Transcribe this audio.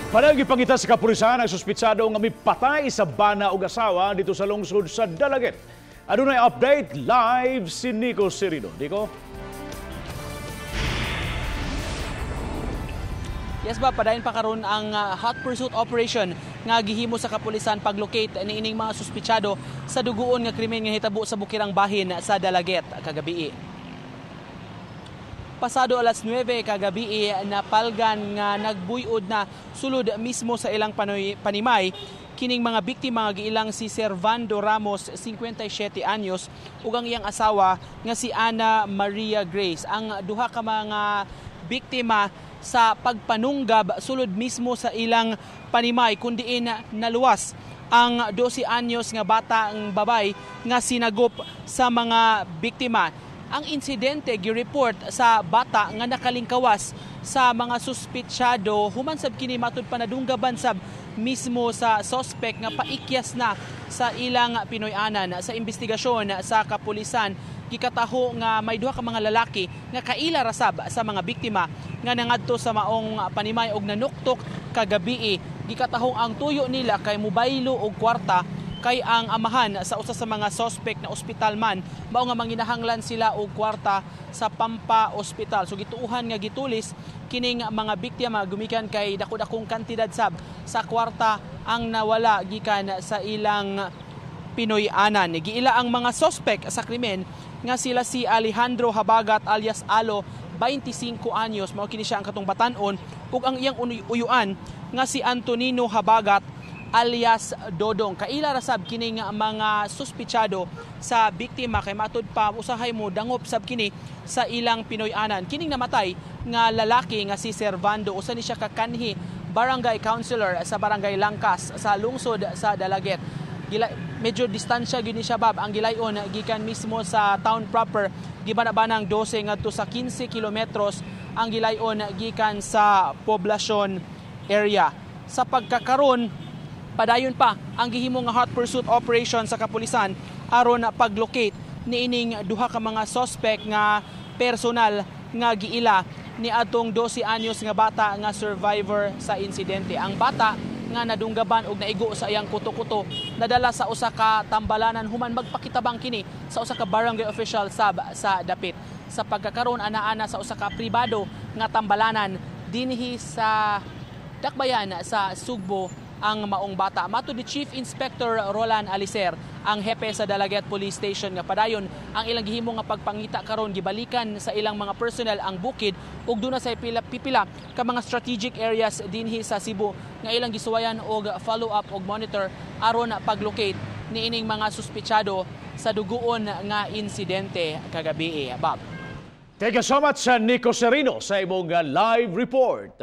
Padayon gipangita sa kapulisan ang suspitsado nga mipatay sa bana ug asawa dito sa lungsod sa Dalaguete. Adunay update live si Nico Serino. Nico? Yes ba, padayon pa karon ang hot pursuit operation nga gihimo sa kapulisan paglocate niining mga suspitsado sa duguon nga krimen nga hitabo sa Bukirang Bahin sa Dalaguete kagabi. Pasado alas 9 kagabi, napalgan nga nagbuyod na sulod mismo sa ilang panimay kining mga biktima nga giilang si Servando Ramos, 57 anyos, ug ang iyang asawa nga si Ana Maria Grace. Ang duha ka mga biktima sa pagpanunggab sulod mismo sa ilang panimay, kundiin naluwas ang 12 anyos nga bata ang babay nga sinagop sa mga biktima. Ang insidente gi-report sa bata nga nakalingkawas sa mga suspitsado human sab kini matud pa nadunggaban sab mismo sa suspect nga paikyas na sa ilang Pinoy-anan. Sa investigasyon sa kapulisan, gikataho nga may duha ka mga lalaki nga kaila rasab sa mga biktima nga nangadto sa maong panimay og nanuktok kagabii. Gikatahong ang tuyo nila kay mobaylo og kwarta kay ang amahan sa usa sa mga suspect na ospital man, mao nga manginahanglan sila og kwarta sa Pampa Hospital. So gituohan nga gitulis kining mga biktima gumikan kay dako-dakong kantidad sab sa kwarta ang nawala gikan sa ilang Pinoy-anan. Giila ang mga suspect sa krimen nga sila si Alejandro Habagat alias Alo, 25 anyos, mao kini siya ang katong batan-on, ug ang iyang uyuan nga si Antonino Habagat alias Dodong. Kaila rasab kining mga suspitsado sa biktima kay matud pa usahay mo dangop sab kini sa ilang Pinoy-anan. Kining namatay nga lalaki nga si Servando, usa ni siya ka kanhi barangay councilor sa Barangay Langkas sa lungsod sa Dalaguete. Medyo distansya gyud ni siya, Bab, ang gilayon gikan mismo sa town proper, gibana-banang 12 ngadto sa 15 kilometros ang gilayon gikan sa poblasyon area. Sa pagkakaron, padayon pa ang gihimo nga hot pursuit operation sa kapulisan aron paglocate niining duha ka mga suspect nga personal nga giila ni atong 12 anyos nga bata nga survivor sa insidente. Ang bata nga nadunggaban og naigo sa iyang kuto-kuto nadala sa usa ka tambalanan human magpakitabang kini sa usa ka barangay official sab sa dapit. Sa pagkakaron, ana-ana sa usa ka pribado nga tambalanan dinhi sa Dakbayan sa Sugbo ang maong bata. Matud ni Chief Inspector Roland Alicer, ang hepe sa Dalaguete Police Station, nga padayon ang ilang gihimo nga pagpangita karon. Gibalikan sa ilang mga personnel ang bukid ug duna sa pipila ka mga strategic areas dinhi sa Cebu nga ilang gisuwayan og follow up og monitor aron paglocate niining mga suspitsado sa duguon nga insidente kagabi. Bob. Thank you so much, Nico Serino, sa imong live report.